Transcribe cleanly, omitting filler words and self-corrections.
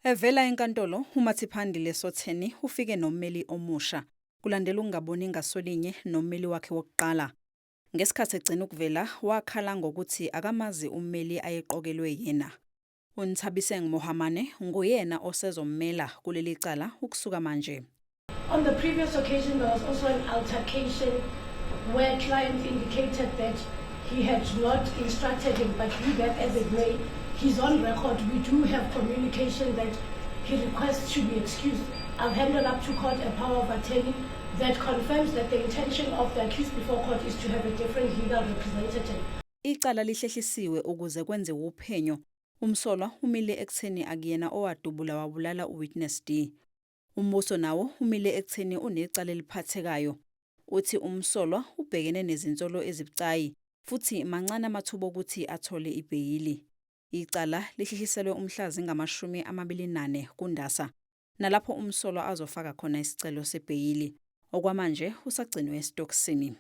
Evela enkantolo, uMatiphandile Sotheni ufike nommeli omusha kulandela ukungaboni ngasolinye nommeli wakhe wokuqala. Ngesikhathi egcina ukuvela, wakhala ngokuthi akamazi ummeli ayeqokelwe yena. UNthabiseng Mohamane nguyena osezommela kuleli cala ukusuka manje. On the previous occasion, there was also an altercation where client indicated that he had not instructed him, but be that as it may, he's on record. We do have communication that he requests to be excused. I've handed up to court a power of attorney that confirms that the intention of the accused before court is to have a different legal representative. Icala lihlehlisiwe ukuze kwenziwe uphenyo. Umsolwa umile ekutheni akuyena owadubula wabulala uWitness D. Umbuso nawo umile ekutheni unecala eliphathekayo. Uthi umsolwa ubhekene nezinsolo ezibucayi futhi mancane amathuba okuthi athole ibheyili. Icala lihlehliselwe umhla zingama-24 kuNdasa, nalapho umsolwa azofaka khona isicelo sebheyili. Okwamanje usagcinwe esitokisini.